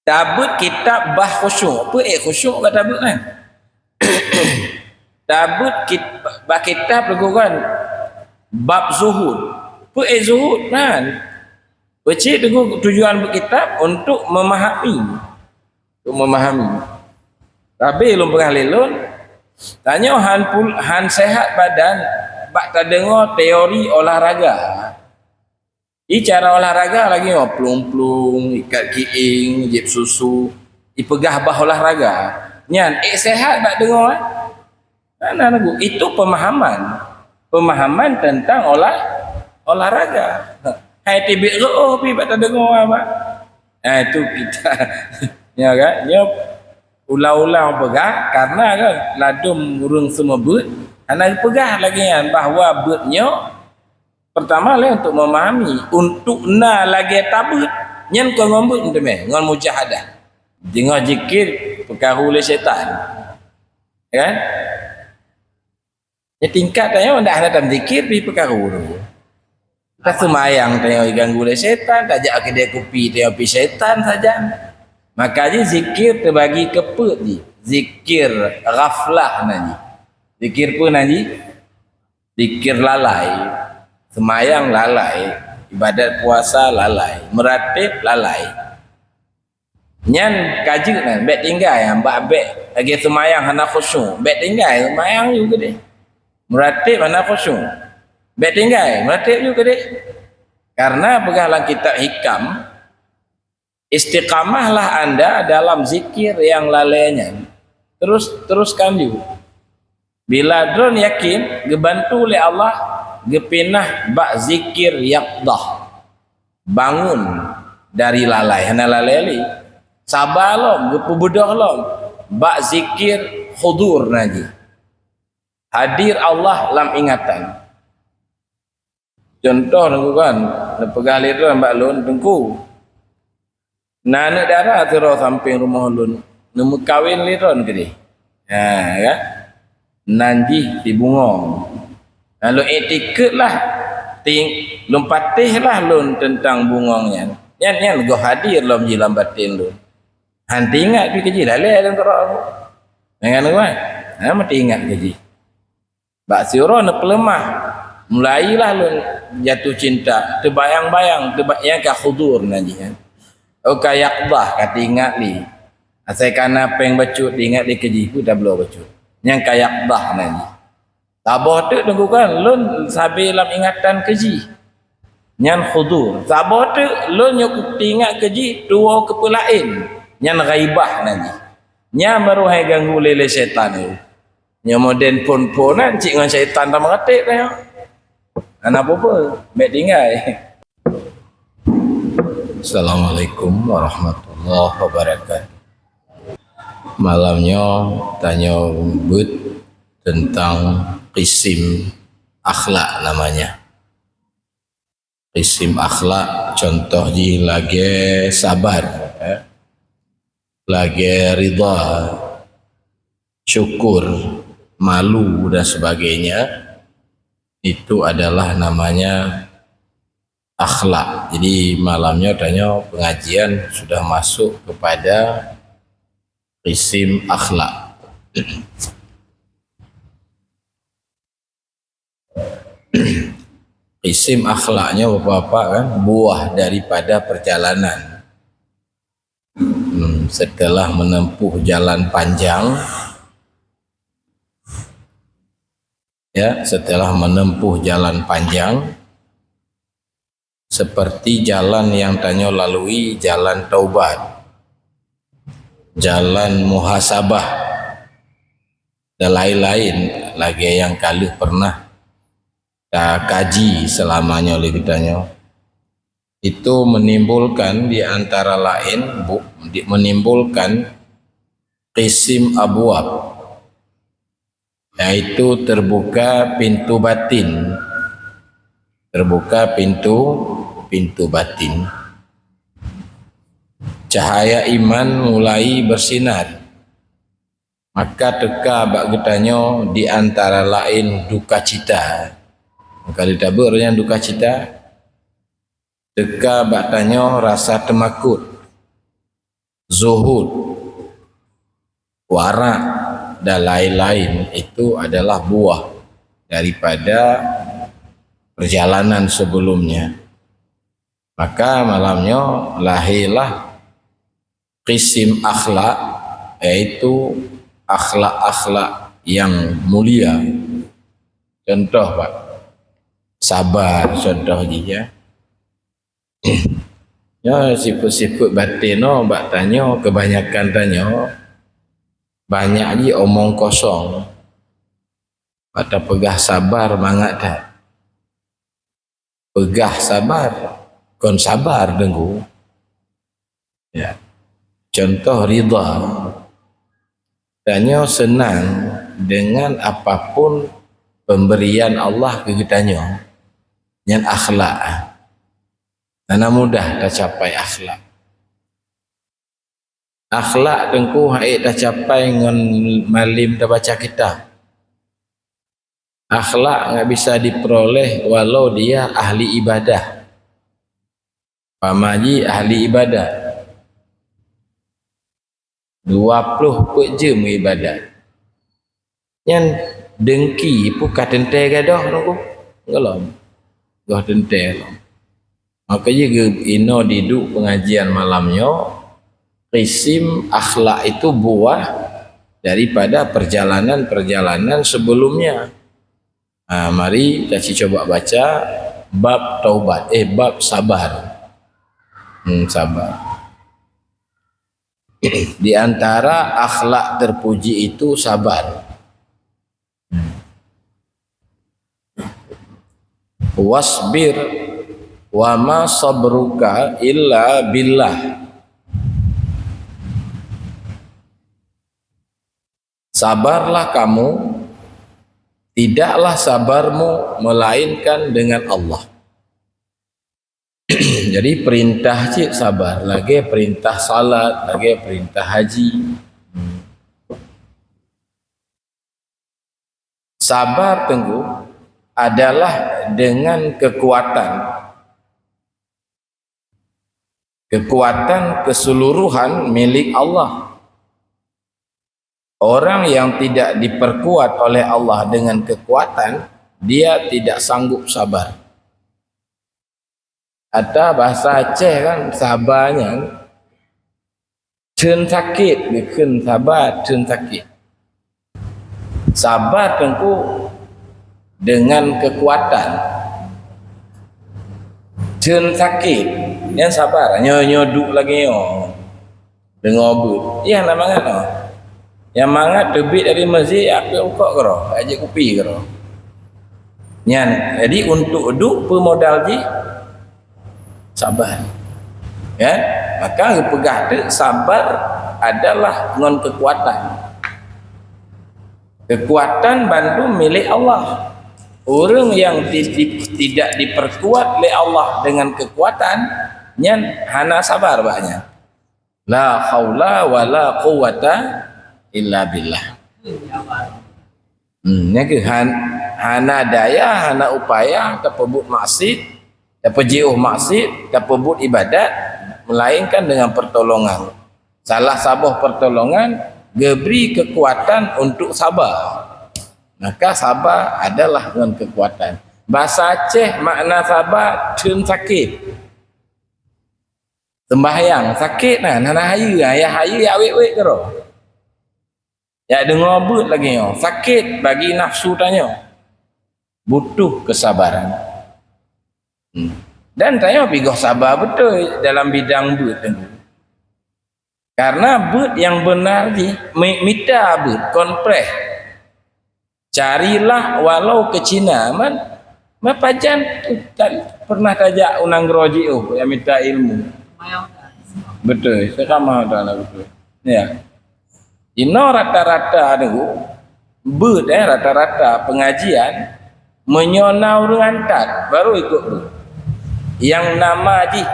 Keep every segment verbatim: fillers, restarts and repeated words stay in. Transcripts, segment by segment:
Tabeuet kitab bah khusyuk. Peue ék khusyuk ka tabeuet kan? Tabeuet kit-, bah kitab lagoe kan bab zuhud. Peue ék zuhud kan? Peucit teungku tujuan beuet kitab untuk memahami. Untuk memahami. Tapi lôn peugah lé lôn, tanyoe han pul-, han sehat badan bak tadeungoe teori olahraga. Di cara olahraga lagée nyoe, plueng-plueng, ikat kieng, jieb susu, ipeugah bah olahraga. Nyan ék sehat bak deungoe, eh? Hana lagu. Itu pemahaman. Pemahaman tentang olah-, olahraga. Hai teubiet reuôh pi bak tadeungoe, bah. Ha, itu kita. Ya kan? Nyoe ulang-ulang peugah, karena kan ladôm ureuëng seumeubeuet, hana peugah lagée nyan bahwa beuet nyoe pertama lé untuk memahami, untuk na lagée tabeuet, nyan kon ngon beuet meuteumé, ngon mujahadah. Deungoe zikir peukaru lé syaitan. Ya kan? Ya, tingkat tanyoe ndak hana tam zikir pi peukaru tu. Taseumayang tanyoe diganggu lé syaitan, tajak keudè kupi tanyoe pi syaitan sajan. Maka jih zikir teubagi keu peuet jih. Zikir ghaflah na jih. Zikir peue na jih? Zikir lalai. Seumayang lalai, ibadat puasa lalai, meuratéb lalai. Nyan ka jeuet nyan, bék tinggai, bak bék lagée seumayang hana khusyuk, bék tinggai seumayang ju keudeh. Meuratéb hana khusyuk, bék tinggai, meuratéb ju keudeh. Karena peugah lam kitab Hikam, "Istiqamahlah anda dalam zikir yang lalai nyan." Terus, teruskan ju. Bila droe yakin, geubantu lé Allah, geupinah bak zikir yaqdah. Bangun dari lalai, hana lalai lé. Saba lom, geupeubeudôh lom. Bak zikir hudur na jih. Hadir Allah lam ingatan. Contoh, Teungku, kan, neupeugah lé droe bak lôn, "Teungku, na aneuëk dara sidroe sampéng rumoh lôn, neumeukawen lé droe keudeh." Ha, kan? Nan jih si bungöng. Nah, lôn iktikeuet lah, ting-, lôn patéh lah lôn teuntang bungöng nyan. Nyan, nyan goh hadir lom jih lam batén lôn. Han teuingat pi keu jih, lalée lôn keudroe. Nyan kan, kan? Ha, meuteuingat keu jih. Bak siuroe neupeuleumah, mulailah lôn jatuh cinta, teubayang-bayang, teuba-, nyang ka hudur na jih nyan. Oh, ka yaqdah, ka teuingat lé. Asai ka na péng bacut, teuingat lé keu jih, peue tabloe bacut. Nyang ka yaqdah na jih. Saboh teuk, Teungku, kan, lôn sabe lam ingatan keu jih. Nyan hudur. Saboh teuk, lôn nyoe teuingat keu jih, tuwoe keu peue laén. Nyan ghaibah na jih. Nyan baru hai ganggu lé, lé syaitan nyoe. Nyoe modern phon-phon nyan cit ngon syaitan tameugaték tanyoe. Hana peue-peue, bék tinggai. Assalamualaikum warahmatullahi wabarakatuh. Malam nyoe tanyoe beuet teuntang qisim akhlak namanya. Qisim akhlak, contoh jih lagée sabar, ya. Lagée ridha, syukur, malu dan sebagainya. Itu adalah namanya akhlak. Jadi malam nyoe tanyoe pengajian sudah masuk kepada qisim akhlak. Qisim akhlak nyoe, Bapak-bapak, kan, buah daripada perjalanan. Hmm, setelah menempuh jalan panjang, ya, setelah menempuh jalan panjang, seperti jalan yang tanyoe lalui, jalan taubat, jalan muhasabah, dan lain-lain lagée nyang ka lheueh pernah takaji selama nyoe lé geutanyoe. Itu menimbulkan di antara lain, bu-, di-, menimbulkan qisim abwab, yaitu terbuka pintu batin. Terbuka pintu, pintu batin. Cahaya iman mulai bersinar. Maka teuka bak geutanyoe di antara laén dukacita. Maka ditabeuet nyan dukacita. Teuka bak tanyoe rasa teumakot. zuhud, wara', dan lain-lain itu adalah buah daripada perjalanan sebelumnya. Maka malam nyoe lahirlah kisim akhlak, yaitu akhlak-akhlak yang mulia. Contoh, Pak, sabar contoh jih, ya. Nyoe sifat-sifat batin nyoe bak tanyoe, kebanyakan tanyoe banyak jih omong kosong. Bak tapeugah sabar mangat that. Peugah sabar, kon sabar, Teungku. Ya. Contoh ridha. Tanyoe senang dengan apapun pemberian Allah keu geutanyoe. Nyan akhlak. Hana mudah tacapai akhlak. Akhlak, Teungku, hana tacapai ngon malem tabaca kitab. Akhlak nggak bisa diperoleh walau dia ahli ibadah. Pamaji ahli ibadah, dua ploh peuet jeuem ibadat. Nyan dengki pun ka teuntée gadôh, Teungku. Gohlom. Goh teuntée lom. Maka jih geu-, inoe diduek pengajian malam nyoe, kisim akhlak itu buah daripada perjalanan-perjalanan sebelumnya. Ha, mari kita cuba baca bab taubat, eh, bab sabar. Hmm, sabar. Di antara akhlak terpuji itu sabar. Wasbir wa ma sabruka illa billah. Sabarlah kamu, tidaklah sabarmu melainkan dengan Allah. Jadi perintah cit sabar, lagée perintah salat, lagée perintah haji. Hmm. Sabar, Teungku, adalah dengan kekuatan. Kekuatan keseluruhan milik Allah. Orang yang tidak diperkuat oleh Allah dengan kekuatan, dia tidak sanggup sabar. Ata bahasa Aceh kan, sabar nyan, theun sakét, geukheun sabar, theun sakét. Sabar, Teungku, dengan kekuatan. Theun sakét, nyan sabar. Nyoe, nyoe duek lagée nyoe. Deungoe beuet. Iya, hana mangat nyoe. Nyang mangat teubiet dari masjid, jak piep rukok keudroe, jak jép kupi keudroe. Nyan, jadi untuk duek peue modal jih? Sabar. Ya, maka geupeugah teuk sabar adalah ngon kekuatan. Kekuatan bandum milik Allah. Ureuëng nyang ti-, ti-, tidak diperkuat lé Allah dengan kekuatan, nyan hana sabar bak nyan. La haula wala quwwata illa billah. Hmm, nyan keuh han-, hana daya, hana upaya tapeubuet maksiat, tapeujiôh maksiat, tapeubuet ibadat, melainkan dengan pertolongan. Salah saboh pertolongan, geubri kekuatan untuk sabar. Maka sabar adalah ngon kekuatan. Basa Aceh makna sabar, theun sakét. Sembahyang sakét na, hana hayeue, ya hayeue ya wét-wét keudroe. Ya deungoe beuet lagée nyoe, sakét bagi nafsu tanyoe. Butuh kesabaran. Hmm. Dan tanyoe pigoh sabar beutôi dalam bidang beuet, Teungku. Karena beuet nyang beuna jih mi-, mita beuet, kon preh. Carilah walau ke Cina, man, man pajan ta-, pernah tajak u nanggroe jiôh nyang mita ilmu. Beutôi, seukama taala beutôi. Ya. Inoe rata-rata tu, beuet, eh, rata-rata pengajian, meunyoe na ureuëng antat, baru ikot beuet. Nyang nama jih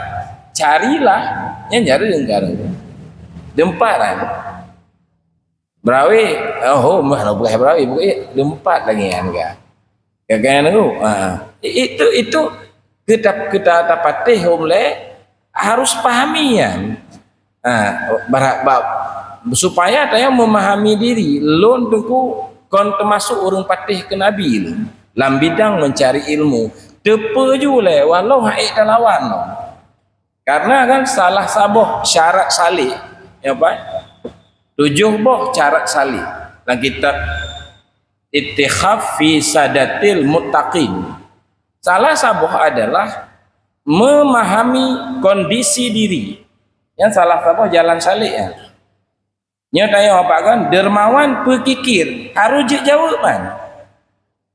carilah, nyan jareueng ka ureuëng. Deumparan. Beurawe, oh, mah na peugah beurawe, beurawe, deuempat lagée nyan ka. Ka, ka nyan tu, ha. I-, itu, itu kita, kita tapatéh hom lé, harus pahami nyan. Ha, bara-, ba-, supaya tanyoe memahami diri, lôn Teungku kon teumasuk ureuëng patéh keu Nabi lôn lam bidang mencari ilmu. Teupeu ju lé walau hana ék talawan lôn. Karena kan salah saboh syarat saleh, ya apa? Tujoh boh syarat saleh dalam kitab Ittikhaf fi Sadatil Muttaqin. Salah saboh adalah memahami kondisi diri. Nyang salah saboh jalan saleh nyan. Nyoe tanyoe apa kan? Dermawan peukikir, harus jeuet jaweueb kan.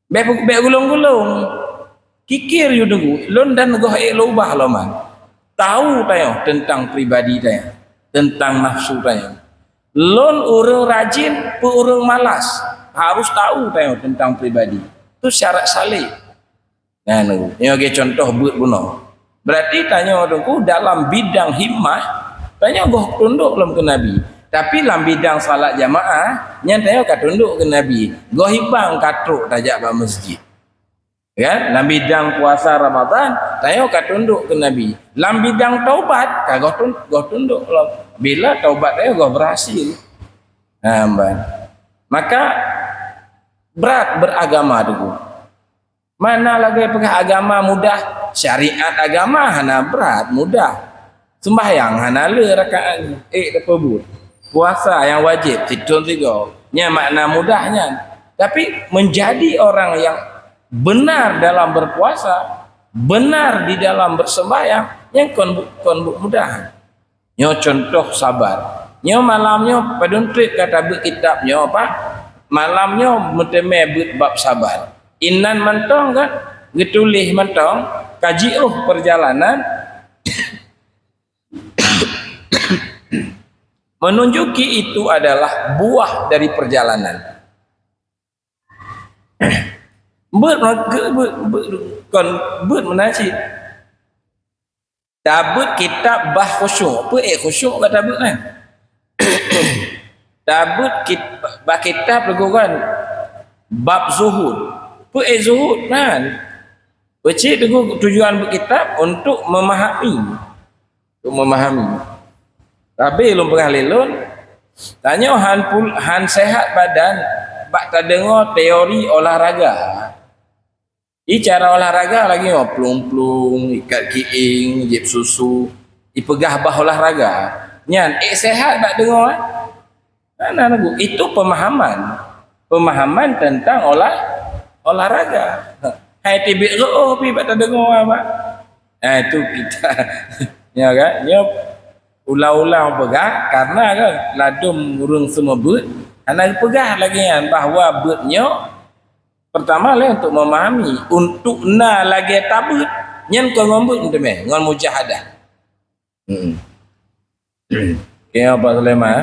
Bék, bék gulong-gulong. Kikir ju Teungku, lôn dan goh ék lôn ubah lom man. Tahu tanyoe tentang pribadi tanyoe, tentang nafsu tanyoe. Lôn ureuëng rajin, peu ureuëng malas, harus tahu tanyoe tentang pribadi. Itu syarat saleh. Nah, nyoe ge contoh buet bunoe. Berarti tanyoe Teungku dalam bidang himmah, tanyoe goh tundok lom keu Nabi. Tapi lam bidang salat jamaah, nyan tanyoe ka tundok keu Nabi. Goh hibang ka trok tajak bak masjid. Ya, lam bidang puasa Ramadan, tanyoe ka tundok keu Nabi. Lam bidang taubat, ka goh tun-, goh tundok lom. Bila taubat tanyoe goh berhasil. Nah, ban. Maka berat beragama Teungku. Mana lagée peugah agama mudah, syariat agama hana brat, mudah. Sembahyang hana le rakaat ék teupeubuet. Puasa nyang wajéb sithon sigoe. Nyan makna mudah nyan. Tapi menjadi orang yang benar dalam berpuasa, benar di dalam bersembahyang, nyan kon bu-, kon buet mudah. Nyoe contoh sabar. Nyoe malam nyoe padum treb ka tabeuet kitab nyoe apa? Malam nyoe meuteumé beuet bab sabar. Inan mantong kan geutuléh mantong ka jiôh perjalanan menunjuki itu adalah buah dari perjalanan. Beuet, beuet, beuet, kon beuet meunan cit. Tabeuet kitab bah khusyuk. Peue ék khusyuk ka tabeuet nyan? Tabeuet kit-, bah kitab lagoe kan bab zuhud. Peue ék zuhud nyan? Peucit lagoe tujuan beuet kitab untuk memahami. Untuk memahami. Tapi lôn peugah lé lôn, tanyoe han pul-, han sehat badan bak tadeungoe teori olahraga. Di cara olahraga lagée nyoe, plueng-plueng, ikat kiéng, jieb susu, ipeugah bah olahraga. Nyan ék sehat bak deungoe, eh? Hana lagu. Itu pemahaman. Pemahaman tentang olah-, olahraga. Hai tibik reuôh pi bak tadeungoe, Mak. Ha, itu kita. Ya kan? Nyoe ulang-ulang peugah, karena kan ladum ureuëng seumeubeuet, hana peugah lagée nyan bahwa beuet nyoe Pertama lé untuk memahami, untuk na lagée tabeuet, nyan kon ngon beuet meuteumé, ngon mujahadah. Hmm. Oke, Pak Sulaiman.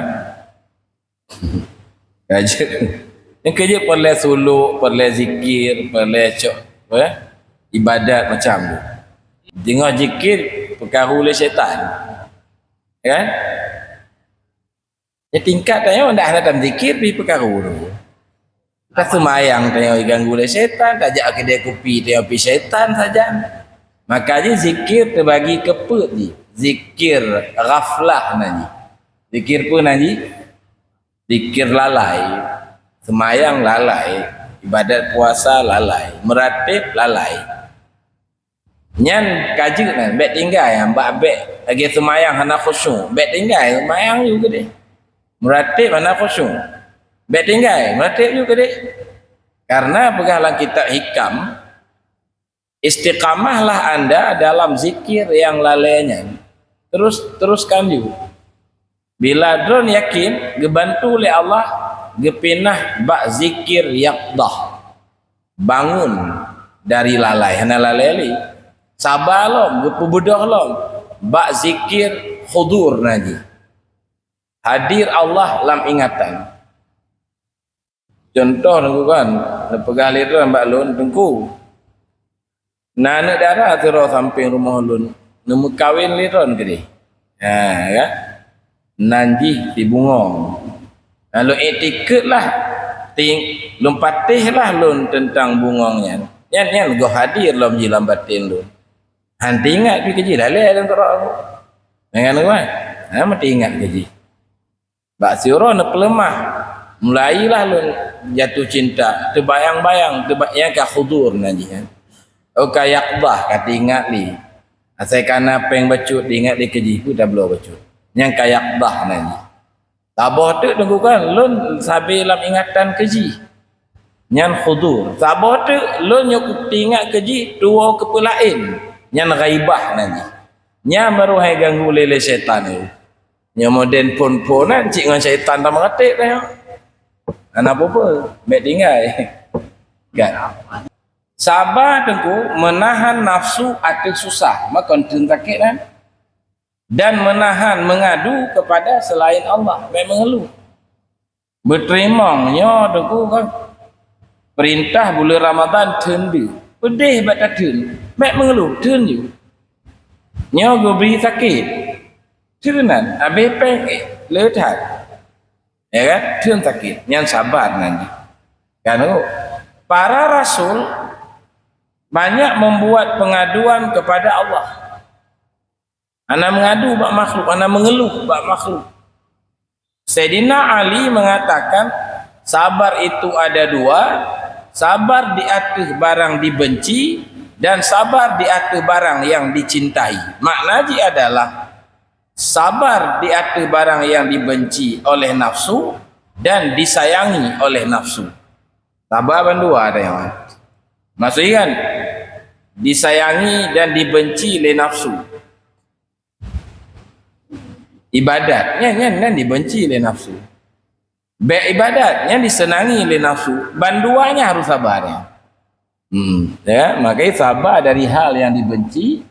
Kajeuet. Nyang keujeuet peureulée suluk, peureulée zikir, peureulée cok, apa ya? Ibadat macam tu. Deungoe zikir, peukaru lé syaitan. Ya kan? Ya, tingkat tanyoe ndak hana tam zikir pi peukaru tu. Taseumayang tanyoe diganggu lé syaitan, tajak kedai kupi tanyoe pi syaitan sajan. Maka jih zikir teubagi keu peuet jih. Zikir ghaflah na jih. Zikir peue na jih? Zikir lalai. Seumayang lalai, ibadat puasa lalai, meurateb lalai. Nyan ka jeuet nyan, bék tinggai, bak bék lagée seumayang hana khusyuk, bék tinggai seumayang ju keudeh. Meurateb hana khusyuk, bék tinggai, meurateb ju keudeh. Karena peugah lam kitab Hikam, istiqamahlah anda dalam zikir yang lalai nyan. Terus, teruskan ju. Bila droe yakin geubantu lé Allah, geupinah bak zikir yaqdah, bangun dari lalai, hana lalai lé. Saba lom, geupeubeudôh lom bak zikir hudur na jih. Hadir Allah lam ingatan. Contoh Teungku kan, neupeugah lé droe bak lôn, Teungku, na aneuëk dara sidroe sampéng rumoh lôn, neumeukawen lé droe keudeh. Ha, ya. Nan jih si bungong. Lalu iktikeuet lah, ting-, lôn patéh lah lôn teuntang bungong nyan. Nyan, nyan goh hadir lom jih lam batén lôn. Han teuingat pi keujih lalée lam keudroe. Dengan apa? Ha, meuti ingat keu jih. Bak siuroe neupeuleumah. Mulailah lôn jatuh cinta, teubayang-bayang, teuba-, nyang ka khudur nan jih, kan. Oh, ka yaqdah, ka teuingat lé. Asai ka na péng bacut, teuingat lé keu jih, peue tabloe bacut. Nyang ka yaqdah nan jih. Saboh teuk Teungku kan, lôn sabe lam ingatan keu jih. Nyan khudur. Saboh teuk lôn nyoe teuingat keu jih, tuwoe keu peue laén. Nyan ghaibah nan jih. Nyan baru hai ganggu lé, lé syaitan tu. Nyoe modern phon-phon nyan cit ngon syaitan tameugaték dah nyoe. Hana peue-peue, bèk tinggai. Kan? Saba Teungku meunahan nafsu ateueh susah, makon theun sakét kan? Dan meunahan mengadu kepada selain Allah, bèk meungeuluh. Beuteurimong nyoe Teungku kan. Peurintah buleuen Ramadhan theun deuh. Peudeh bak tatheun. Bèk meungeuluh, theun ju. Nyoe geubri sakét. Theun nan, abéh péng, eh, le that. Ya kan? Theun sakét. Nyan sabar nan jih. Kan, oh. Para rasul banyak membuat pengaduan kepada Allah. Hana meungadu bak makhluk, hana meungeuluh bak makhluk. Saidina Ali mengatakan, sabar itu ada dua, sabar di ateueh barang dibenci dan sabar di ateueh barang yang dicintai. Makna jih adalah sabar di ateueh barang yang dibenci oleh nafsu dan disayangi oleh nafsu. Saba bandua ada nyan. Maksud jih kan, disayangi dan dibenci lé nafsu. Ibadat, nyan, nyan, nyan dibenci lé nafsu. Bèk ibadat, nyan diseunangi lé nafsu. Bandua nyan harus saba nyan. Hmm, ya, makanya saba dari hal yang dibenci,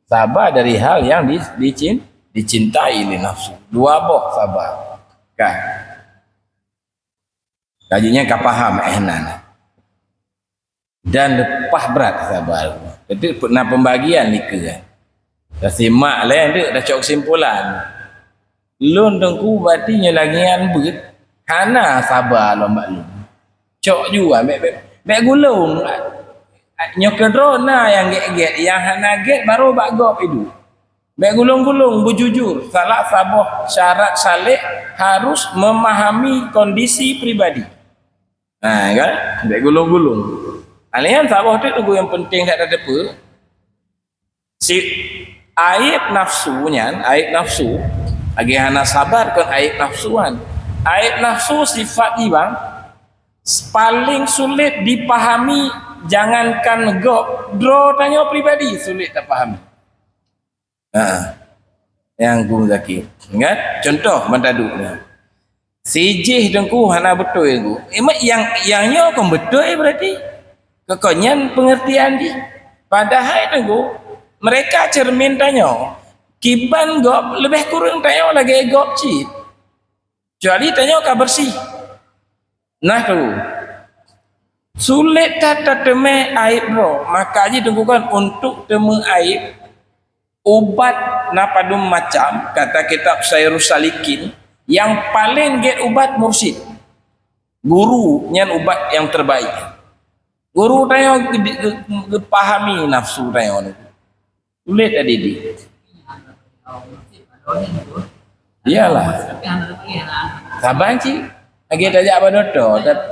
saba dari hal yang di-, dicin-, dicintai lé nafsu. Dua boh saba. Kan? Ka jih nyan ka paham, eh, nan. Dan leupah brat saba. Teutap na pembagian nikeue. Tasimak lé, deuk tacok kesimpulan. Lôn Teungku berarti nyoe lagèe nyan beuet, hana saba lom bak lôn. Cok ju, ah, bèk, bèk, bèk gulong. Nyoe keudroe na nyang gèt-gèt, nyang hana gèt baru bak gob iduek. Bèk gulong-gulong, beujujur, salah saboh syarat saleh harus memahami kondisi pribadi. Ha, kan? Bèk gulong-gulong. Ha, nyan saboh teuk Teungku nyang penting that tateupeue. Si aib nafsu nyan, aib nafsu, lagèe hana sabar kon aib nafsu nyan. Aib nafsu sifat jih bang, paling sulet dipahami, jangankan gob, droe tanyoe pribadi sulet tapahami. Ha. Nyang Teungku Zaki. Ingat, contoh ban taduek nyoe. Sijih Teungku hana beutôi Teungku. Imat nyang, nyang nyoe kon beutôi berarti. Keu kon nyan pengertian jih. Padahai Teungku, mereka cermin tanyoe. Kiban gob leubeh kureueng tanyoe lagèe gob cit. Kecuali tanyoe ka bersih. Nah tu. Sulet that tateumé aib droe. Maka jih Teungku kan untuk teumé aib, ubat na padum macam, kata kitab Sairus Salikin, yang paling gét ubat mursyid. Guru nyan ubat yang terbaik. Guru tanyoe geude-, geu-, geupahami nafsu tanyoe. Sulet tadi di. Iyalah. Saban cit. Lagèe tajak bak dokto. Ta-,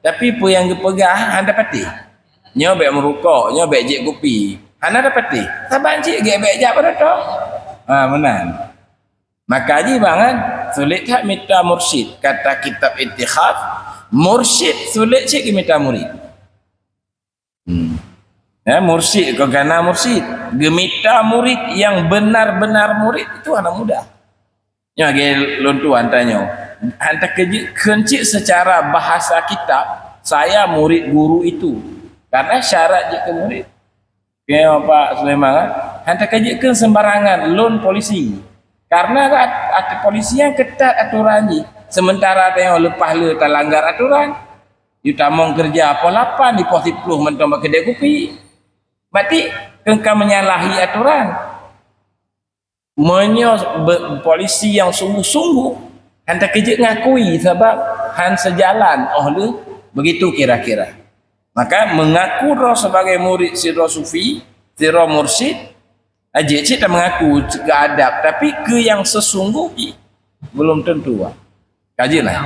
tapi peue nyang geupeugah hana patéh. Nyoe bèk meurukok, nyoe bèk jieb kupi. Hana patéh. Saban cit, gèt bèk jak bak dokto. Ha, meunan. Maka jih bang kan, sulet that mita mursyid. Kata kitab Ittikhaf, mursyid sulet cit geumita murid. Hmm. Ya, mursyid, kon kana mursyid. Geumita murid yang benar-benar murid itu hana mudah. Nyoe lagèe lôn tuan tanyoe. Hana teukeujeuet kheun cit secara bahasa kitab, saya murid guru itu. Karena syarat jeuet keu murid. Oke, Pak Sulaiman, kan? Hana teukeujeuet kheun sembarangan lôn polisi. Karena kan at-, at-, polisi nyang keutat aturan jih. Sementara tanyoe leupah le talanggar aturan. Yue tamong keureuja poh lapan, di poh siploh mantong bak keudè kupi. Berarti keu ka menyalahi aturan. Meunyoe be-, polisi nyang sungguh-sungguh, hana teukeujeuet ngakui sabab hana seujalan, oh lheueh, begitu kira-kira. Maka mengaku droe sebagai murid sidroe sufi, sidroe mursyid, Aja cit dah mengaku ke adab, tapi ke yang sesungguh jih belum tentu. Kaji lah.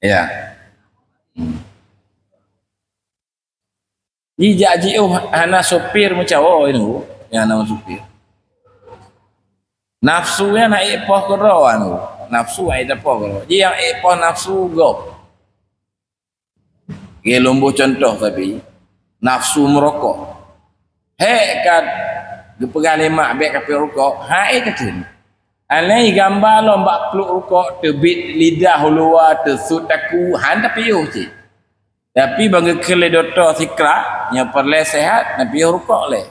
Ya. Hmm. Jijak jiôh hana supir meucawa nyoe, nyang na supir. Nafsu nyan na ék poh keudroe nyoe. Nafsu ai tapoh keudroe. Ji nyang ék poh nafsu gob. Lôn boh cuntoh tapi, nafsu meurokok. Hék ka geupeugah lé mak bék kapiôh rukok, hai takheun. Alai gamba lom bak pluek rukok, teubiet lidah u luwa, teusut takue, han tapiôh cit. Tapi ban geukheun lé dokto sikrak, nyoe peureulée seuhat, tapiôh rukok lé.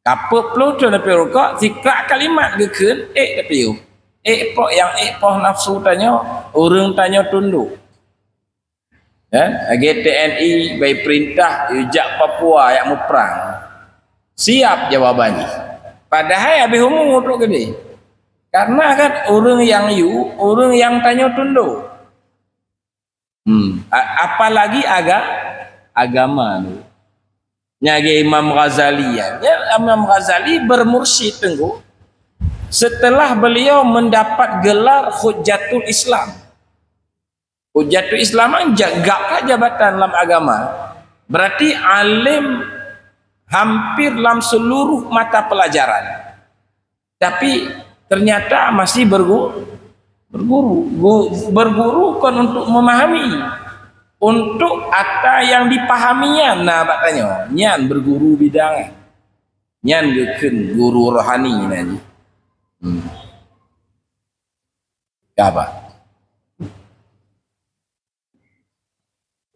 Kapeuet plueng thon tapiôh rukok, sikrak kalimat geukheun, ék tapiôh. Ék poh nyang ék poh nafsu tanyoe, ureuëng tanyoe tundok. Kan? Lagée T N I bak peurintah, jak Papua, jak muprang. Siap jawaban jih. Padahai habéh umu trok keudeh. Karena kan ureuëng nyang yue, ureuëng nyang tanyoe tundok. Hmm. A-, apalagi aga-, agama tu. Nyan lagée Imam Ghazali, ya. Ya, Imam Ghazali bermursyid, Teungku, setelah beliau mendapat gelar Hujjatul Islam. Hujjatul Islam kan ja-, gab that jabatan lam agama. Berarti alim hampir lam seluruh mata pelajaran. Tapi ternyata masih bergu-, berguru. Gu-, berguru kon untuk memahami, untuk ata nyang dipahami nyan na bak tanyoe. Nyan berguru bidang. Nyan geukheun guru rohani na jih. Hmm. Ka ba?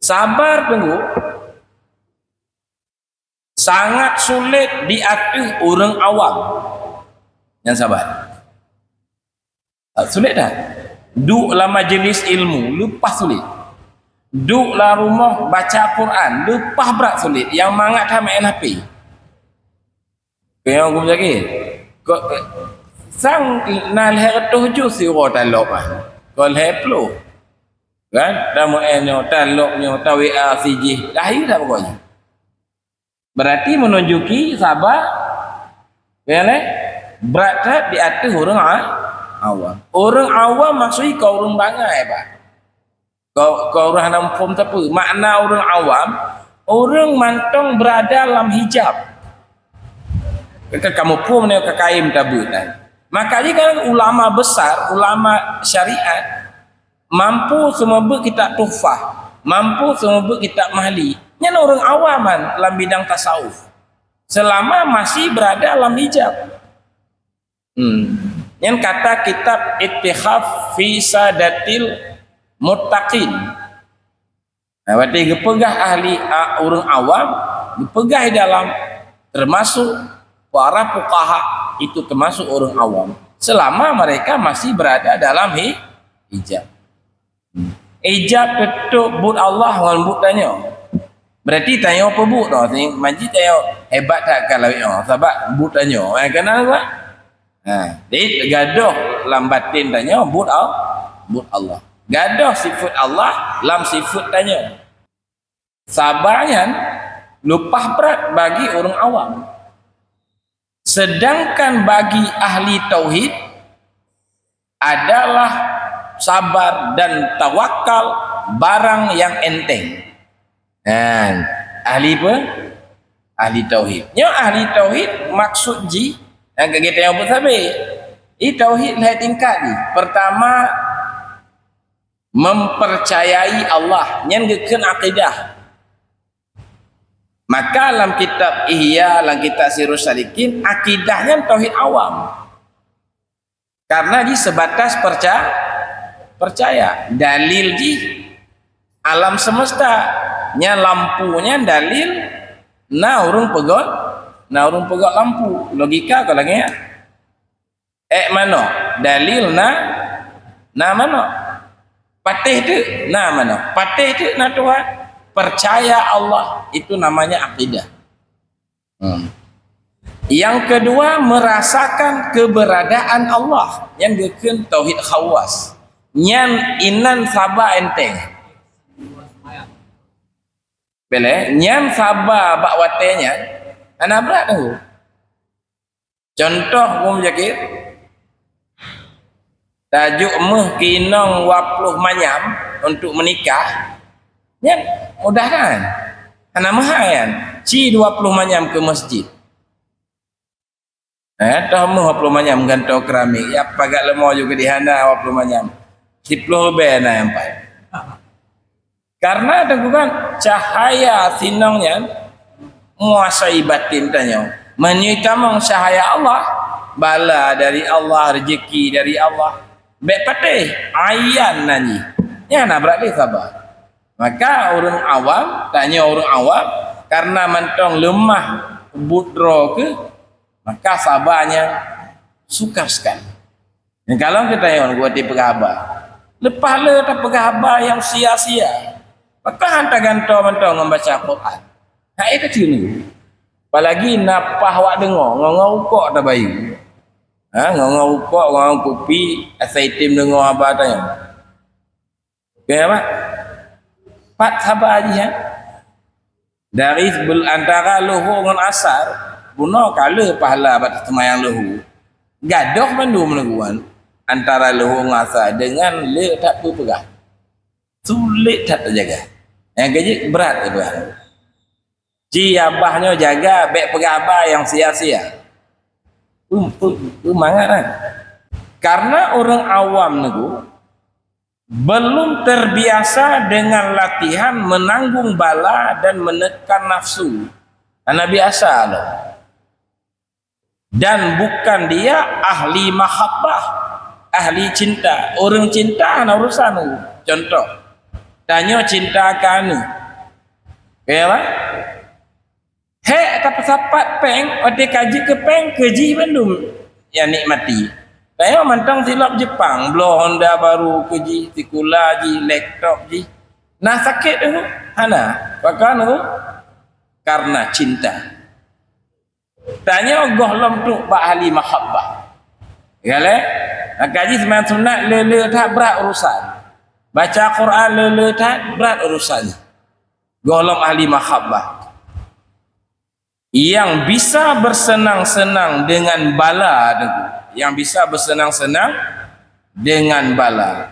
Sabar, Teungku, sangat sulit di ateueh ureuëng awam. Nyang sabar. Ah, sulit dah. Duek lam majlis ilmu, leupah sulit. Duek lam rumoh baca Quran, leupah brat sulit. Nyang mangat that main H P. Keu nyang gum sakét. Ko, sang na lhée reutôh juz siuroe talop ah. Ko lhée ploh. Kan? Tamu eh nyoe, talop nyoe, ta-W A sijih. Dah iya dah pokoknya. Berarti menunjuki sabar, ya lé? Brat that di ateueh ureuëng a-, awam. Ureuëng awam maksud jih kon ureuëng bangai, bah. Kon, kon ureuëng hana muphom sapeue. Makna ureuëng awam, ureuëng mantong berada lam hijab. Ka, ka muphom nyoe ka kayém tabeuet nyan. Maka jih kan ulama besar, ulama syariat, mampu seumeubeuet kitab Tuhfah, mampu seumeubeuet kitab Mahli. Nyan ureuëng awam nyan lam bidang tasawuf. Selama masih berada lam hijab. Hmm. Nyan kata kitab Ittihaf fi Sadatil Muttaqin. Nah, berarti geupeugah ahli, a, ureuëng awam, geupeugah di dalam termasuk para fuqaha itu termasuk ureuëng awam selama mereka masih berada dalam hi-, hijab. Ijab teutôp buet Allah ngon buet tanyoe. Berarti tanyoe peubuet noh, si manji tanyoe hebat that ka lawét nyoe, sabab buet tanyoe. Eh, keunan, Pak? Ha, jadi gadoh lam batin tanyoe buet Al-, buet Allah. Gadoh sifeuet Allah lam sifeuet tanyoe. Sabar nyan leupah brat bagi ureuëng awam. Sedangkan bagi ahli tauhid, adalah sabar dan tawakal barang nyang enteng. Kan? Ahli apa? Ahli tauhid. Nyoe ahli tauhid maksud jih, nyang ka geutanyoe peusabe. I tauhid lhée tingkat jih. Pertama, mempercayai Allah. Nyan geukheun akidah. Maka lam kitab Ihya, lam kitab Sirus Salikin, akidah nyan tauhid awam. Karena jih sebatas perca-, percaya. Dalil jih alam semesta. Nyan lampu nyan dalil na ureuëng peugöt, na ureuëng peugöt lampu. Logika ka lagée nyan. Ék manok, dalil na, na manok. Patéh teuk, na manok. Patéh teuk, na Tuhan. Percaya Allah, itu namanya akidah. Hmm. Yang kedua, merasakan keberadaan Allah. Nyan geukheun tauhid khawas. Nyan inan saba enteng. Boleh, nyan saba bak watée nyan, hana brat tu. Contoh, Bung Zakir, tajok méuh keu inong dua ploh manyam untuk menikah, nyan mudah kan? Hana meuhai kan? Ci dua ploh manyam keu masjid. Eh, toh méuh dua ploh manyam gantoe keramik, ya pagat leumô juga di hana dua ploh manyam. Siploh ribèe na nyang pat. Karena teungku kan, cahaya sinong nyan menguasai batin tanyoe. Meunyoe tamong cahaya Allah, bala dari Allah, rezeki dari Allah, bèk patéh, ayan nan jih. Nyan na brat lé saba. Maka ureueng awam, tanyoe ureueng awam, karena mantong leumah buet droe keuh, maka saba nyan sukar sekali. Nyang kalon geutanyoe watèe peugah haba. Leupah le tapeugah haba nyang sia-sia. Pakon han tagantoe mantong ngon baca Quran. Hai ka cuma. Apalagi na paih awak deungoe, ngon-ngon rukok tabayeue. Ha, ngon-ngon rukok, ngon kupi, asai tem deungoe haba tanyoe. Oke, apa? Pat haba jih, ha? Dari bel-, antara luhur ngon asar, bunoe ka le pahala bak seumayang luhur. Gadôh mandum neuguen antara luhur ngon asar deungon le that peupeugah. Sulet that tajaga. Nyang keujeuet brat keu Tuhan. Ci abah nyoe jaga, bèk peugah haba nyang sia-sia. Peumangat kan? Karena ureueng awam neuguen belum terbiasa dengan latihan menanggung bala dan menekan nafsu. Hana biasa lom. Dan bukan dia ahli mahabbah, ahli cinta. Ureueng cinta hana urusan. Contoh, tanyoe cinta keu aneuk. Ya, bah? Hék tapeusapat péng, watèe ka jeuet keu péng, keu jih bandum nyang nikmati. Tanyoe mantong silop Jepang, bloe honda baru keu jih, sikula jih, laptop jih. Na sakét teungku? Hana. Pakon teungku? Karena cinta. Tanyoe gohlom trok bak ahli mahabbah. Ya lé? Maka jih seumayang sunat le-le that brat urusan. Baca Quran le-le that brat urusan. Gohlom ahli mahabbah. Yang bisa bersenang-senang dengan bala, teungku. Yang bisa bersenang-senang dengan bala.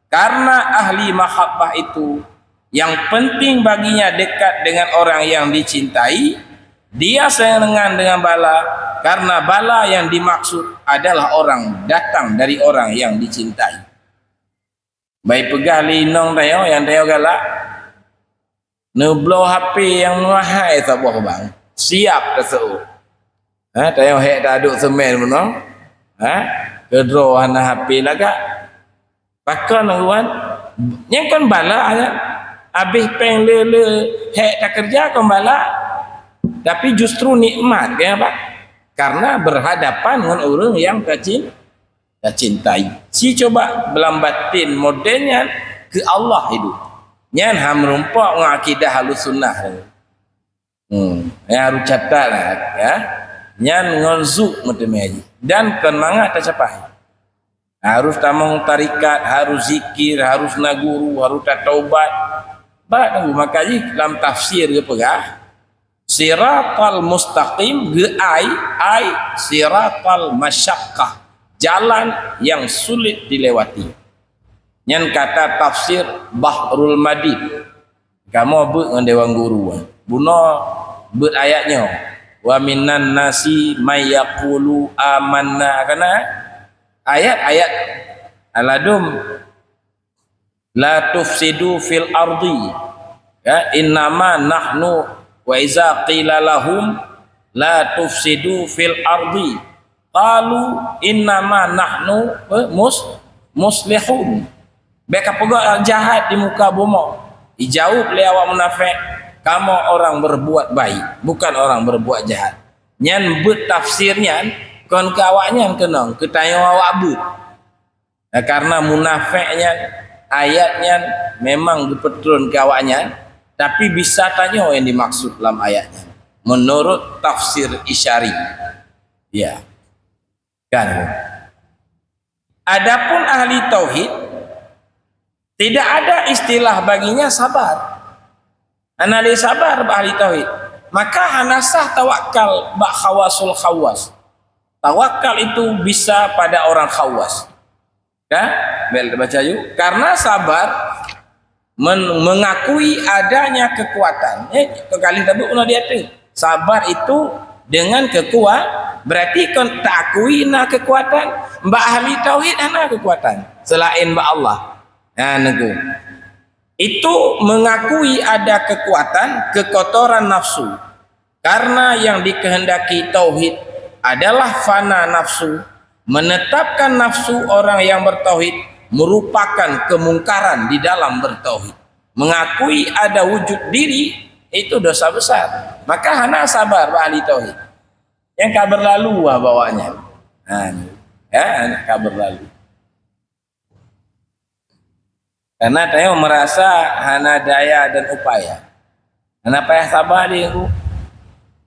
Karena ahli mahabbah itu, yang penting baginya dekat dengan orang yang dicintai, dia senang dengan bala, karena bala yang dimaksud adalah orang datang dari orang yang dicintai. Bèk peugah lé inong tanyoe nyang tanyoe galak. Neubloe H P nyang meuhai saboh bang. Siap taseuôt. Ha, tanyoe hék taduek seumén bunoe. Ha? Keudroe hana H P lagak. Pakon teungku? Nyan kon bala nyan. Abéh péng le-le hék takeureuja kon bala. Tapi justru nikmat, kenapa? Karena berhadapan ngon ureueng nyang tacin-, tacintai. Ci cuba beulam batin model nyan keu Allah hidup. Nyan han meurumpok ngon akidah Ahlussunnah. Hmm, nyang harôh catat lah, ya. Nyan ngon zuk meuteumé jih. Dan kon mangat tacapai. Harôh tamong tarekat, harôh zikir, harôh na guru, harôh tataubat. Brat teungku, maka jih lam tafsir geupeugah, siratal mustaqim geu-ai, ai siratal masyaqqah, jalan yang sulit dilewati. Nyan kata tafsir Bahrul Madid. Kamoe beuet ngon dewan guru. Bunoe beuet ayat nyoe. "Wa minan nasi may yaqulu amanna." Kana ayat-ayat aladum, "La tufsidu fil ardi." Ya, "Innama nahnu," wa iza qila lahum, "La tufsidu fil ardi." Qalu innama nahnu, eh, mus-, muslihun. Bèk kapeugah jahat di muka bumoe. Ijaweueb lé awak munafék, "Kamoe orang berbuat baik, bukan orang berbuat jahat." Nyan beuet tafsir nyan kon keu awaknyan keunong, keu tanyoe awak beuet. Nah, karena munafék nyan, ayat nyan memang geupeutron keu awaknyan, tapi bisa tanyoe nyang dimaksud lam ayat nyan. Menurut tafsir Isyari. Ya. Kan? Adapun ahli tauhid, tidak ada istilah baginya sabar. Hana lé sabar bak ahli tauhid. Maka hana sah tawakal bak khawasul khawas. Tawakal itu bisa pada orang khawas. Kan? Bel baca yuk. Karena sabar men-, mengakui adanya kekuatan. Eh, kali tabuk ulah dia tu. Sabar itu dengan kekuatan, berarti kon takui na kekuatan. Bak ahli tauhid hana kekuatan selain bak Allah. Ha, nengku. Itu mengakui ada kekuatan kekotoran nafsu. Karena yang dikehendaki tauhid adalah fana nafsu, menetapkan nafsu orang yang bertauhid merupakan kemungkaran di dalam bertauhid. Mengakui ada wujud diri, itu dosa besar. Maka hana sabar bak ahli tauhid. Yang ka berlalu lah bawanya. Ha, ya, ka berlalu. Karena tanyoe merasa hana daya dan upaya. Hana payah sabar di ku.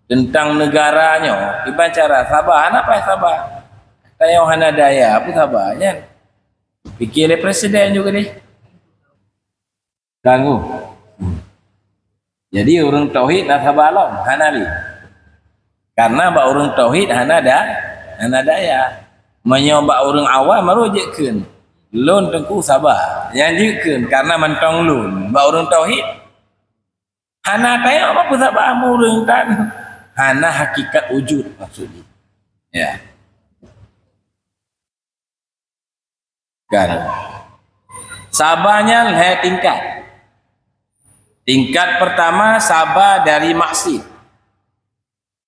Tentang negara nyoe, kiban cara sabar, hana payah sabar. Tanyoe hana daya, apa sabar nyan? Pikir lé presiden juga deh. Ganggu. Jadi ureuëng tauhid na sabar lom, hana lé. Karena bak ureuëng tauhid hana da, hana daya. Meunyoe bak ureuëng awam baru jeuet kheun, "Lôn teungku sabar." Nyang jeuet kheun karena mantong lôn. Bak ureuëng tauhid hana tayang apa pun sabar ureuëng tan. Hana hakikat wujud maksud jih. Ya. Kan. Sabar nyan lhée tingkat. Tingkat pertama, sabar dari maksiat.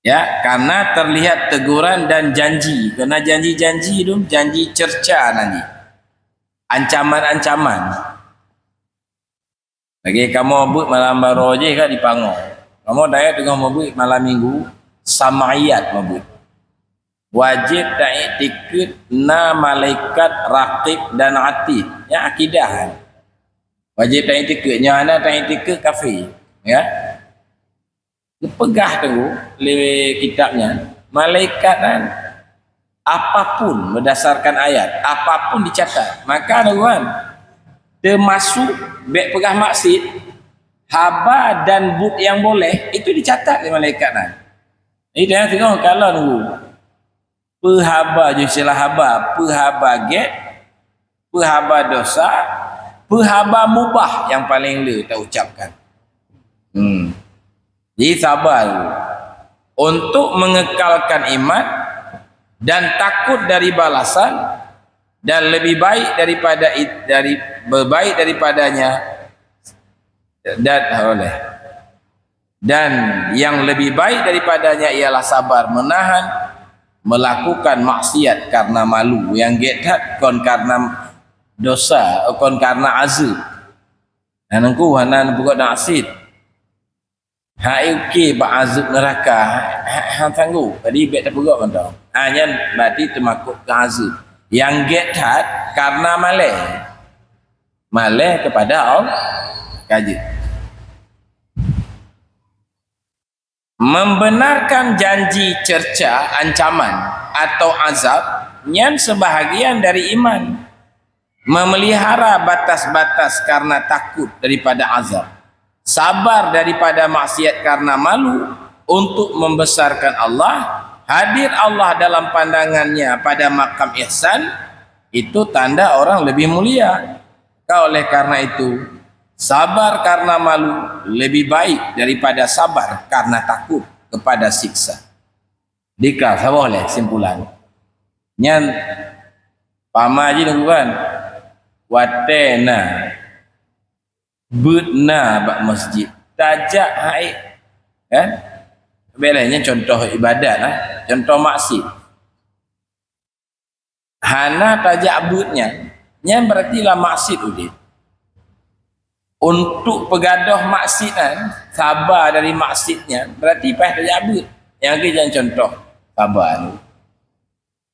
Ya, karena terlihat teguran dan janji. Karena janji-janji tu, janji cerca nanti. Ancaman-ancaman. Lagi kamoe beuet malam baroe jih ka dipangoe. Kamoe dayah teungoh meubeuet malam minggu, sama'iyat meubeuet. Wajéb taiktikeuet na malaikat Raqib dan Atid. Nyan akidah kan. Wajéb taiktikeuet. Nyang hana taiktikeuet kafé. Ya. Geupeugah tu lé kitab nyan, malaikat nyan apapun berdasarkan ayat, apapun dicatat. Maka tu kan, termasuk bék peugah maksiat, haba dan buet nyang boleh, itu dicatat lé malaikat nyan. Jadi, jangan tengok kalau nunggu. Peuhaba, jeuet istilah haba, peuhaba gét, peuhaba dosa, peuhaba mubah nyang paleng le taucapkan. Hmm. Jadi sabar untuk mengekalkan iman dan takut dari balasan dan lebih baik daripada it-, dari, berbaik daripadanya dan oleh. Dan yang lebih baik daripadanya ialah sabar menahan melakukan maksiat karena malu. Nyang gét that kon karena dosa, kon karena azab. Nah, nengku hana neupeugot dan asid. Hai uke bak azab neraka, ha, ha sanggup. Jadi bék tapeugot mantong. Ha, nyan berarti teumakot keu azab. Nyang gét that karena malée. Malée kepada Allah. Kaji. Membenarkan janji cerca ancaman atau azab nyan sebahagian dari iman. Memelihara batas-batas karena takut daripada azab. Sabar daripada maksiat karena malu untuk membesarkan Allah. Hadir Allah dalam pandangannya pada makam ihsan, itu tanda orang lebih mulia. Maka oleh karena itu, sabar karena malu lebih baik daripada sabar karena takut kepada siksa. Dika, saboh lé kesimpulan. Nyan pama jih lakukan. Watée na, beuet na bak masjid. Tajak hai. Kan? Bék lé nyan contoh ibadat lah. Contoh maksiat. Hana tajak beuet nyan, nyan berarti lam maksiat udeb. Untuk peugadôh maksiat nyan, saba dari maksiat nyan, berarti payah tajak beuet. Nyang lagée nyan contoh saba nyoe.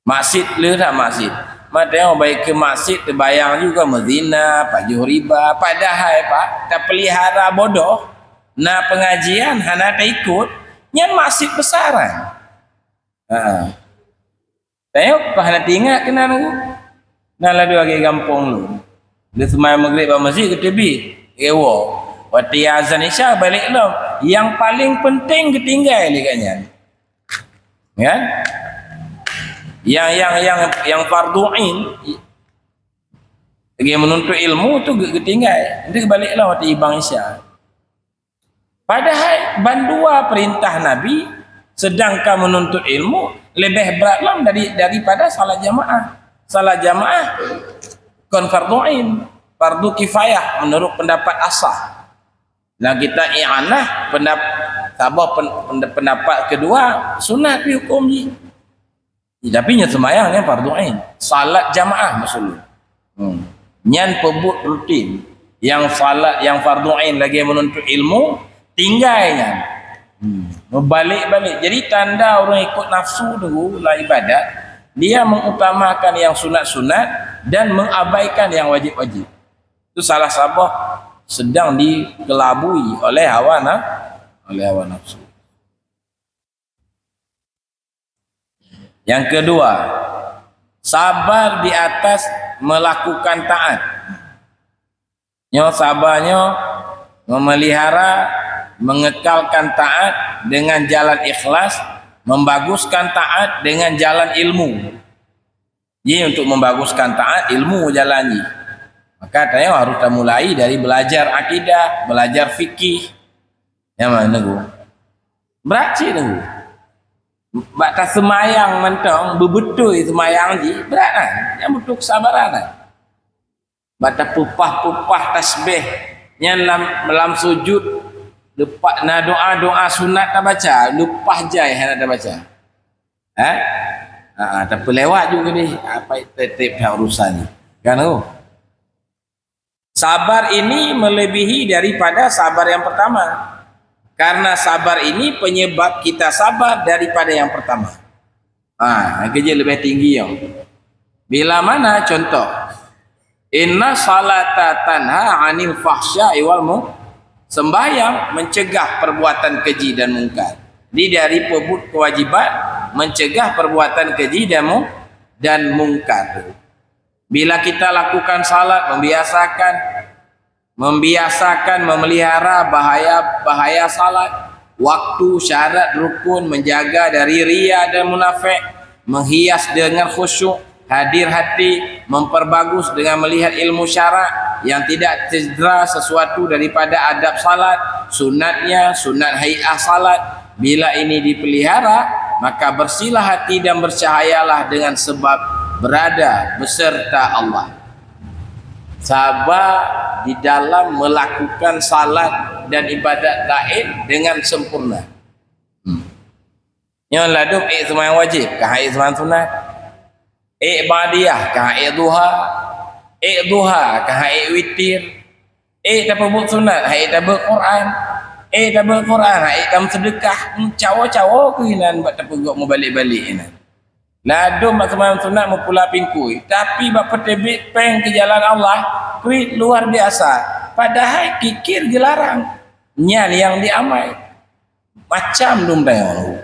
Maksiat le that maksiat. Mata nyang baik keu maksiat teubayang juga meuzina, pajoh riba, padahai pat tapeulihara bodoh, na pengajian hana taikot, nyan maksiat besar nyan. Ha. Tayok ka hana teuingat keunan aku. Na ladue lagée gampông lôn. Lheueh seumayang Maghrib bak masjid geuteubiet, geuwoe. Watée azan Isya balek lom. Nyang paleng peunteng geutinggai lé gobnyan. Kan? Yang, yang, yang, yang fardu ain, lagèe menuntut ilmu tu ge-, geutinggai. Nanti balik lah waktu ibang Isya. Padahai bandua perintah Nabi, sedangkan menuntut ilmu lebih berat lom dari, daripada salat jamaah. Salat jamaah kon fardu ain, fardu kifayah menurut pendapat asah. Nah, kita i'anah pendap-, saboh pen-, pen-, pendapat kedua, sunat pih hukum jih. Tapi nyan seumayang nyan fardu ain. Salat jamaah maksud lôn. Hmm. Nyan peubuet rutin. Nyang salat nyang fardu ain lagèe menuntut ilmu, tinggai nyan. Hmm. Meubalek-balek. Jadi tanda ureueng ikut nafsu tu lam ibadat, dia mengutamakan yang sunat-sunat dan mengabaikan yang wajib-wajib. Itu salah saboh sedang dikelabui oleh hawa na-, oleh hawa nafsu. Yang kedua, sabar di atas melakukan taat. Nyoe sabar nyoe memelihara, mengekalkan taat dengan jalan ikhlas, membaguskan taat dengan jalan ilmu. Jadi untuk membaguskan taat, ilmu jalan jih. Maka tanyoe harus tamulai dari belajar akidah, belajar fikih. Nyang mana, Teungku? Brat cit, Teungku. Bak taseumayang mantong, beubeutôi seumayang jih, brat kan? Nyang butuh kesabaran kan? Bak tapeupah-peupah tasbih nyan lam, lam sujud, leupah na doa-doa sunat tabaca, leupah jai hana tabaca. Eh? Ha, ha, tapeulewat juga ni. Apa tiep-tiep urusan ni? Kan, oh? Sabar ini melebihi daripada sabar yang pertama. Karena sabar ini penyebab kita sabar daripada yang pertama. Ha, kerja lebih tinggi yang. Bila mana contoh? Inna salata tanha anil fahsya'i wal mu-, sembahyang mencegah perbuatan keji dan mungkar. Jadi dari peubuet kewajiban mencegah perbuatan keji dan mu-, dan mungkar. Bila kita lakukan salat, membiasakan, membiasakan memelihara bahaya-bahaya salat, waktu, syarat, rukun, menjaga dari ria dan munafik, menghias dengan khusyuk, hadir hati, memperbagus dengan melihat ilmu syarak yang tidak cedera sesuatu daripada adab salat, sunatnya, sunat hai'ah salat. Bila ini dipelihara, maka bersihlah hati dan bercahayalah dengan sebab berada beserta Allah. Sabar di dalam melakukan salat dan ibadat lain dengan sempurna. Hmm. Nyoe ladôm ék seumayang wajib, ka ék seumayang sunat. Ék ba'diyah, ka ék duha. Ék duha, ka ék witir. Ék tapeubuet sunat, ha ék tabeuet Quran. Ék tabeuet Quran, ha ék tameuseudekah. Cawo-cawo keuh inan bak tapeugöt meubalek-balek inan. Ladôm bak seumayang sunat meupula pingkui, tapi bak peuteubiet péng keu jalan Allah, kriet luar biasa. Padahai kikir geularang. Nyan nyang diamai. Macam dum tanyoe.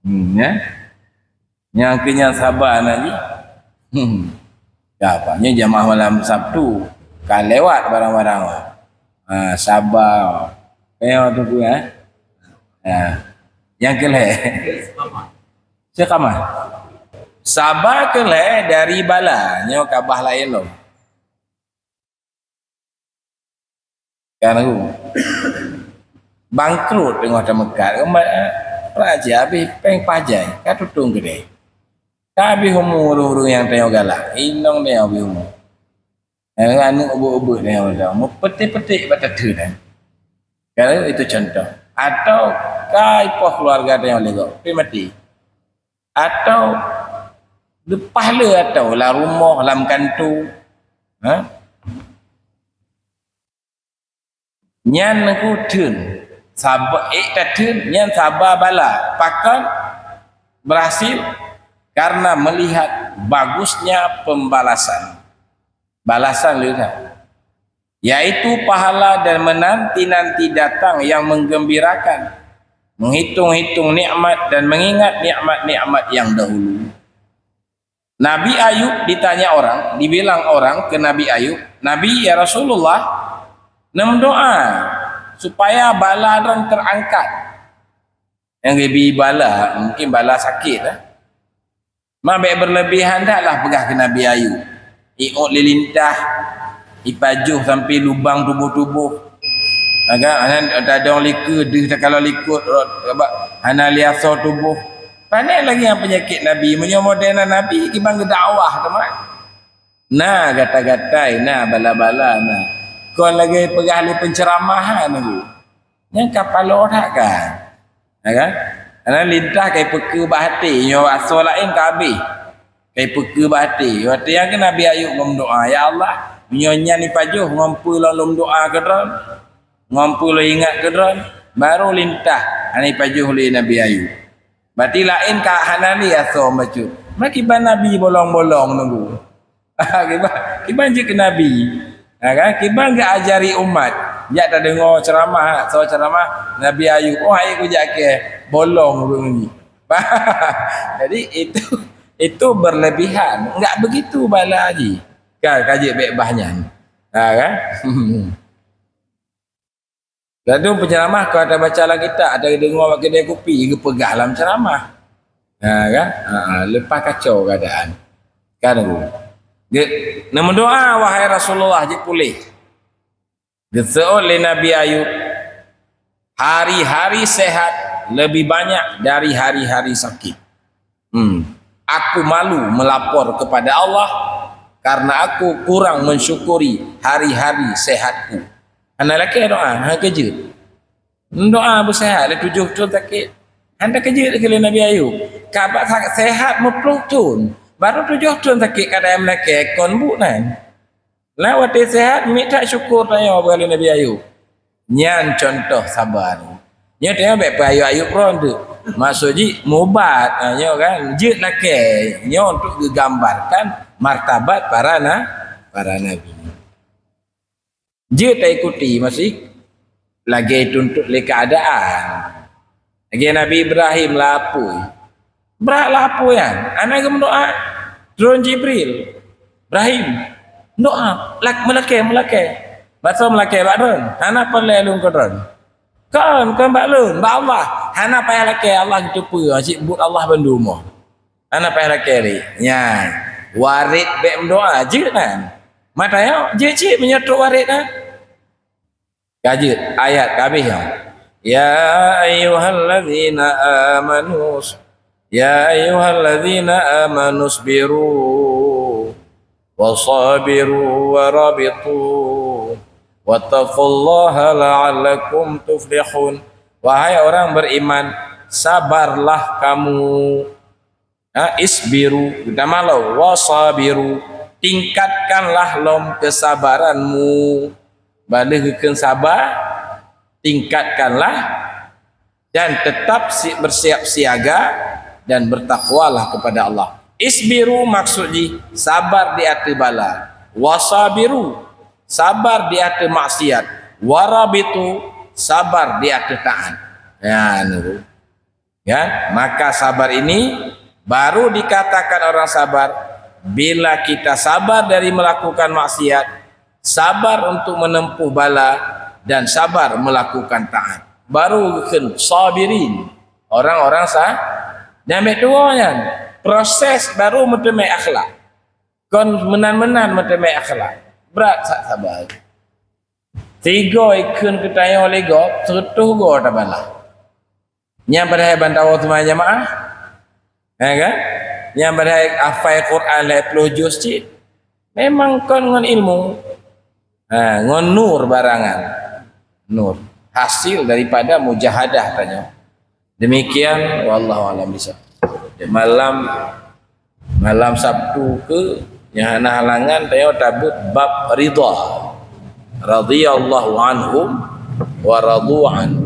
Hmm, ya. Nyang keu nyan saba na jih. Hmm. Ya, apa? Nyoe jamaah malam Sabtu ka lewat barang-barang. Ha, saba. Tanyoe tu pun, eh. Ha. Nyang keu lhèe. Istiqamah. Saba keu lhèe dari bala. Nyoe ka bah laén lom. Kan aku bangkrut teungoh tameukat, raja habéh péng pajai, ka tutong keudè. Ka habéh umu ureueng-ureueng nyang tanyoe galak, inong tanyoe habéh umu. Aneuk ubeuet-ubeuet tanyoe, meupeutèk-peutèk bak tateun. Kan itu contoh. Atau ka ipoh keuluwarga tanyoe lé gob, pi maté. Atau leupah le atau lam rumoh, lam kantô. Ha? Nyan ku theun, saba, ék tatheun, nyan saba bala. Pakon berhasil? Karena melihat bagusnya pembalasan. Balasan le that. Yaitu pahala dan menanti-nanti datang yang menggembirakan, menghitung-hitung nikmat dan mengingat nikmat-nikmat yang dahulu. Nabi Ayub ditanya orang, dibilang orang ke Nabi Ayub, "Nabi, ya Rasulullah, neumeudoa supaya bala droe terangkat." Nyang geubri bala, mungkin bala sakét lah. Ma bék berlebihan that lah peugah keu Nabi Ayub. Iôt lé lintah, ipajoh sampai lubang tuboh-tuboh. Agak hana tadong likot, deuh takalon likot, rot, hana lé asoe tuboh. Pané lagée nyang peunyakét Nabi, meunyoe model na Nabi, kiban geudakwah teuma. Na gata-gatai, na bala-bala, na. Kon lagée peugah lé penceramah, ha, nunggu. Nyan ka paloe that kan? Ya kan? Karena lintah kai peukeue bak até, nyoe asoe laén ka habéh. Kai peukeue bak até. Watée nyan keuh Nabi Ayub ngon meudoá, "Ya Allah, meunyoe nyan ipajoh ngon peue lôn, lôn meudoá keu Droen, ngon peue lôn ingat keu Droen, baru lintah hana ipajoh lé Nabi Ayub." Berarti laén ka hana lé asoe bacut. Meukiban Nabi bolong-bolong nunggu. Kiban, kiban jeuet keu Nabi. Ha, kan? Kiban geuajari umat. Jak tadeungoe ceuramah, soe ceuramah Nabi Ayub. Oh, hai kujak keu bolong ureuëng ni. Jadi, itu, itu berlebihan. Enggak begitu bala jih. Kan, ka jeuet bék bah nyan. Ha, kan? Lalu penceramah, kau ada baca lam kitab, ada deungoe bak keudè kupi, geupeugah lam ceramah. Ha, kan? Ha, ha, leupah kacau keadaan. Kan, Guru? Ge-, neumeudoá, "Wahai Rasulullah, jeuet puléh." Geuseuôt lé Nabi Ayub, "Hari-hari sehat lebih banyak dari hari-hari sakit." Hmm. "Aku malu melapor kepada Allah karena aku kurang mensyukuri hari-hari sehatku." Hana lakée doá, hana keujeuet. Doá beuseuhat lé tujoh thon sakét. Hana keujeuet keu lé Nabi Ayub. Ka bak sa-, sehat meuploh thon, baru tujoh thon sakét ka dayah meulakée kon buet nan. Lah watée sehat, mita syukur tanyoe bak lé Nabi Ayub. Nyan contoh sabar. Nyoe tanyoe bék peuayub-ayub droe tu. Maksud jih mubat, ha, nyoe kan, jeuet lakée. Nyoe untuk geugambarkan martabat para na-, para nabi. Jeuet taikuti, masih lagée tuntot lé keadaan. Lagée Nabi Ibrahim lapui. Brat lapui nyan, hana geumeudoá. Turun Jibril. "Ibrahim, doá, lak-, meulakée, meulakée." Bak soe meulakée? Bak droen. "Hana peureulée lôn keu droen." "Kon, kon bak lôn, bak Allah." "Hana payah lakée, Allah geuteupeue, cit buet Allah bandum." Hana payah lakée lé. Nyan, waréh bék meudoá, jeuet nan. Mata nyoe, jeuet cit meunyoe trok waréh nan. Ka jeuet, ayat ka habéh nyoe. "Ya ayyuhalladzina amanu, ya ayyuhalladzina amanu isbiru wa sabiru wa rabitu wattaqullaha la'allakum tuflihun." Wahai orang beriman, sabarlah kamu. Ha, isbiru, geutamah lom, wasabiru, tingkatkanlah lom kesabaranmu. Bak lheueh geukheun saba, tingkatkanlah, dan tetap si-, bersiap siaga dan bertakwalah kepada Allah. Isbiru maksud jih sabar di ateueh bala. Wasabiru, sabar di ateueh maksiat. Warabitu, sabar di ateueh taat. Ya, nurut. Ya, maka sabar ini baru dikatakan orang sabar bila kita sabar dari melakukan maksiat, sabar untuk menempuh bala, dan sabar melakukan taat. Baru geukheun sabirin, orang-orang sa-, nyang bék tuwoe nyan, proses baru meuteumé akhlak. Kon meunan-meunan meuteumé akhlak. Brat sa-, sabar. Sigoe ikheun keu tanyoe lé gob, seureutôh goe tabalah. Nyan padahai ban tawoe seumayang jamaah. Ya kan? Nyan padahai hafai Quran lhèe ploh juz cit. Memang kon ngon ilmu. Ha, ngon nur barangan. Nur. Hasil daripada mujahadah tanyoe. Demikian, wallahu a'lam bishawab. Di malam, malam Sabtu ke, nyang hana halangan, tanyoe tabeuet bab ridha. Radhiyallahu anhum wa radu anhu.